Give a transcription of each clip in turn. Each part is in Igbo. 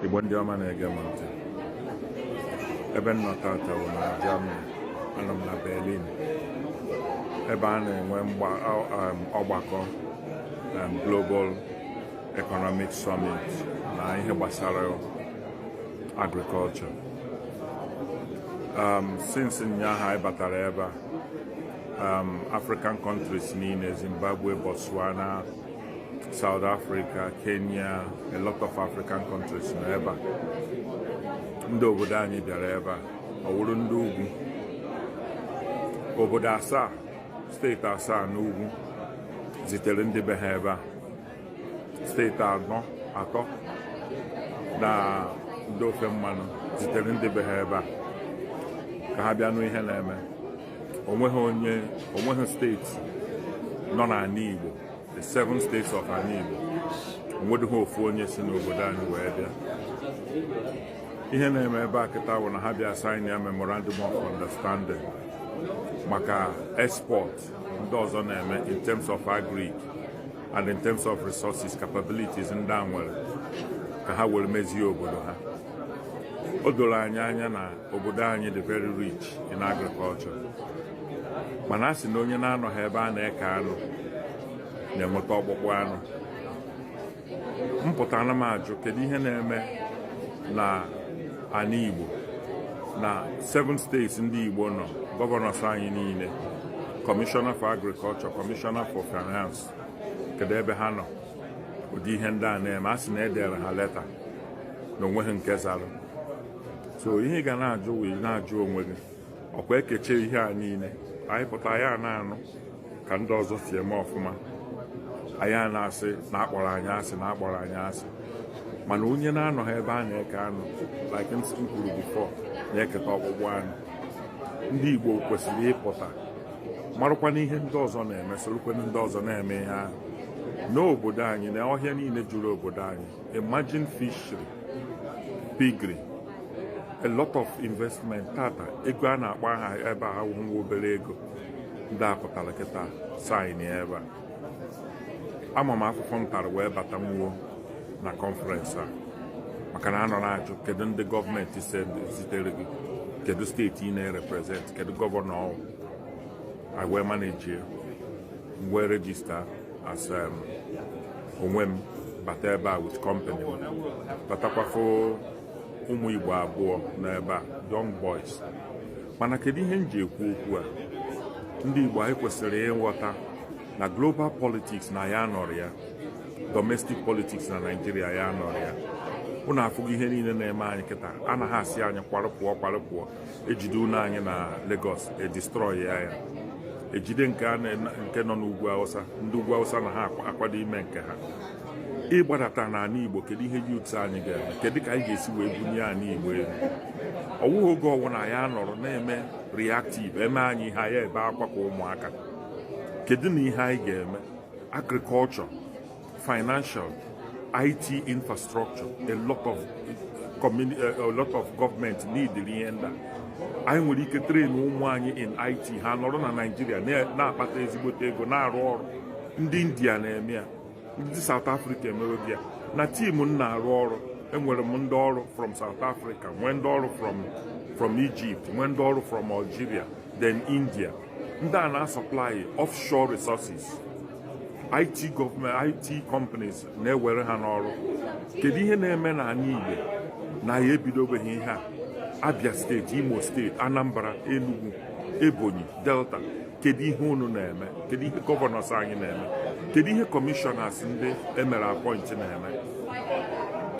Igbo ndị ọma na-ege m ntị, ebe m nọ tata bụ na Germany. Anọ m na Berlin, ebe a na-enwe ọgbakọ Global Economic Summit na ihe gbasara agriculture. Since ụnyaahụ anyị batara ebe a, African countries niile, Zimbabwe, Botswana, South Africa, Kenya, a lot of African countries nọ ebe a. Ndị obodo anyị bịara ebe a, ọ wụrụ ndị ugwu, obodo asaa, steeti asaa n'ugwu zitere ndị be ha ebe a. Steeti anọ, atọ na ndị ofe mmanụ zitere ndị be ha ebe a ka ha bịa nụ ihe na-eme. Onweghị onye, onweghị steeti nọ n'ala Igbo, the seven states of ala Igbo, onwedịghị ofu onye si n'obodo anyị wee bịa. Ihe na-eme ebe a kịta bụ na ha bịa sign ya memorandum of understanding maka export ndị ọzọ na-eme in terms of agric and in terms of resources, capabilities ndị a nwere ka ha were mezie obodo ha. O doro anyị anya na obodo anyị dị very rich in agriculture, mana a sị na onye na-anọghị ebe a na-eke anụ na-enweta ọkpụkpụ anụ. Mpụtara m ajụ, kedu ihe na-eme na ana Igbo, na seven states ndị Igbo nọ? Governors anyị niile, commissioner for agriculture, commissioner for finance, kedu ebe ha nọ ụdị ihe ndị a na-eme? A sị na edere ha leta na onweghị nke zara. So ihe ị ga na-ajụ wee na-ajụ onwe gị, ọkwa ekeche ihe a niile anyị pụta ya na-anụ ka ndị ọzọ si eme ọfụma, anyị a na-asị na akpọrọ anyị asị, na akpọrọ anyị asị. Mana onye na-anọghị ebe a na-eke anụ, like m kwuru before, na-eketa ọkpụkpụ anụ. Ndị Igbo kwesịrị ịpụta marakwana ihe ndị ọzọ na-eme, sorokwana ndị ọzọ na-eme ihe ahụ n'obodo anyị na ọhịa niile juru obodo anyị. Imagine fishery, piggery, a lot of investment. Tata ego a na-akpọ aha ebe a awụghị obere ego. Ndị a pụtara kịta sign ebe a. Ama m afụfụ m tara wee bata nwuo na conference a, maka na anọ na-ajụ, kedu ndị gọọmenti zitere gị? Kedu steeti ị na-represent? Kedu gọvanọ? Ọ I wee manage, wee register as onwe m, bata ebe a with company m, batakwafo ụmụ Igbo abụọ n'ebe a, young boys. Mana kedu ihe m ji ekwu okwu a? Ndị Igbo anyị kwesịrị ịghọta na global politics na ya nọrọ ya, domestic politics na Nigeria ya nọrọ ya. Unu afụgo ihe niile na-eme anyị kịta. Anaghị asị anyị kwarụ pụọ, kwarụ pụọ. Ejide unu anyị na Lagos, edestroy ya. Ya ejide nke a nke nọ n'ugwu Awụsa, ndị ugwu Awụsa na ha akwado ime nke ha. Ịgbadata n'ala Igbo, kedu ihe youth anyị ga-eme? Kedu ka anyị ga-esi wee bunye ala Igbo elu? Ọwụghị oge ọwụna ya nọrọ na-eme reactive, eme anyị ihe anyị ebe akwa ka ụmụaka. Kedu na ihe anyị ga-eme? Agriculture, financial, IT infrastructure, a lot of government need ihe ndị a. Anyị nwere ike train ụmụ anyị in IT, ha nọrọ na Naịjirịa na-akpata ezigbote ego, na-arụ ọrụ. Ndị India na-eme ya, ndị South Africa emewe ya. Na team m na-arụ ọrụ, enwere m ndị ọrụ from South Africa, nwee ndị ọrụ from Egypt, nwee ndị ọrụ from Algeria, then India. Ndị a na-supply offshore resources, IT, government IT companies na-ewere ha n'ọrụ. Kedu ihe na-eme n'ala Igbo na ya ebidobeghị ihe a? Abia Steeti, Imo Steeti, Anambra, Enugu, Ebonyi, Delta, kedu ihe unu na-eme? Kedu ihe governors anyị na-eme? Kedu ihe commissioners ndị emere appoint na-eme?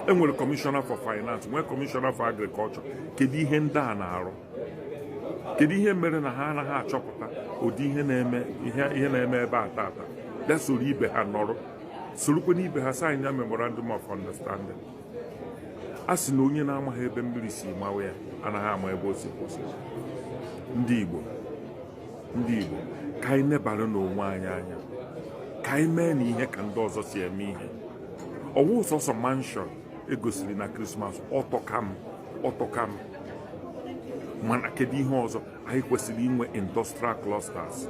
Enwere commissioner for finance, nwee commissioner for agriculture. Kedu ihe ndị a na-arụ? Kedu ihe mere na ha anaghị achọpụta ụdị ihe na-eme, ihe na-eme ebe a tata? Bịa soro ibe ha nọrọ, sorokwe n'ibe ha sign ya memorandum of understanding. A sị na onye na-amaghị ebe mmiri si mawa ya anaghị ama ebe o si kwụsị. Ndị Igbo, ndị Igbo, ka anyị nebara n'onwe anyị anya, ka anyị mee na ihe ka ndị ọzọ si eme ihe. Ọwụ sọsọ mansion egosiri na Christmas, ọtọkam ọtọkam. Mana kedu ihe ọzọ anyị kwesịrị inwe? Industrial clusters.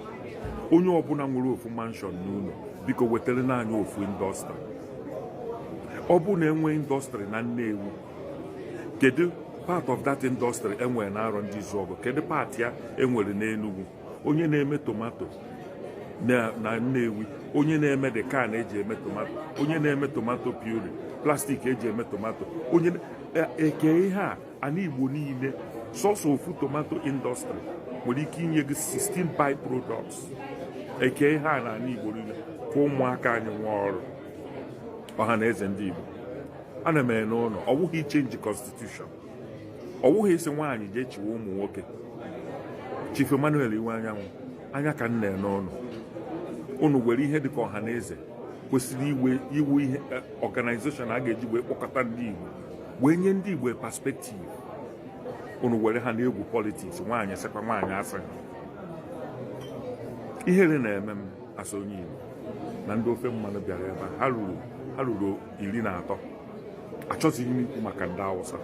Onye ọbụla nwere ofu mansion n'ụlọ, biko wetara anyị ofu industry. Ọ bụ na enwe industry na Nnewi. Kedu part of that industry enwere na Arọndịzuọgụ? Kedu part ya enwere n'Enugu? Onye na-eme tomato na Nnewi, onye na-eme the can eji eme tomato, onye na-eme tomato puree, plastic eji eme tomato, onye eke ihe a, ana Igbo niile, sọsọ ofu tomato industry nwere ike inye gị 16 by products. Eke ihe a na ana Igbo niile ka ụmụaka anyị nwee ọrụ. Ọha na eze ndị Igbo, ana m ene ụlọ. Ọ bụghị ichange constitution, ọ bụghị isi nwaanyị jee chiwe ụmụ nwoke. Chief Emmanuel Iwuanyanwu, anya ka m na-ene ụlọ unu. Were ihe dịka ọha na eze kwesịrị iwe iwu ihe organization a ga-eji wee kpọkọta ndị Igbo, wee nye ndị Igbo perspective. Unu were ha na-egwu politics. Nwaanyị sịkwa nwaanyị asị. Ihere na-eme m asị onye Igbo na ndị ofe mmanụ bịara ebe a. Ha ruru 13. Achọzighị m ikwu maka ndị Awụsa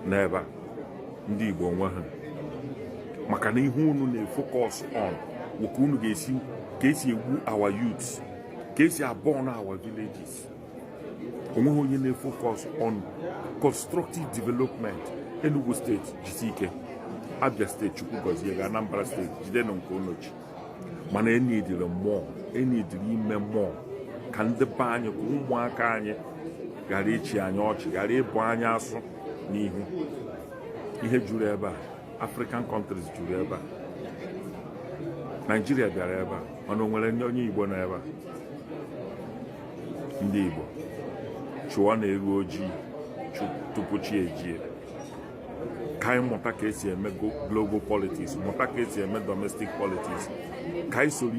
n'ebe a, ndị Igbo onwe ha, maka na ihe unu na-efocus on bụ ka unu ga-esi, ka esi egbu our youths, ka esi aburn our villages. Onweghị onye na-efocus on constructive development. Enugu Steeti, jisi ike. Abia Steeti, Chukwu gọzie gị. Anambra Steeti, jidenụ nke unu ji. Mana enidiri mmụọ, enidiri ime mmụọ ka ndị be anyị, ka ụmụaka anyị ghara ịchị anyị ọchị, ghara ịbụ anyị asụ n'ihu. Ihe juru ebe a, African countries juru ebe a, Naijiria bịara ebe a, mana o nwere onye Igbo nọ ebe a? Ndị Igbo, chụọ na elu ojii tupu chi ejie, ka anyị mụta ka esi eme global politics, mụta ka esi eme domestic politics, ka anyị soro.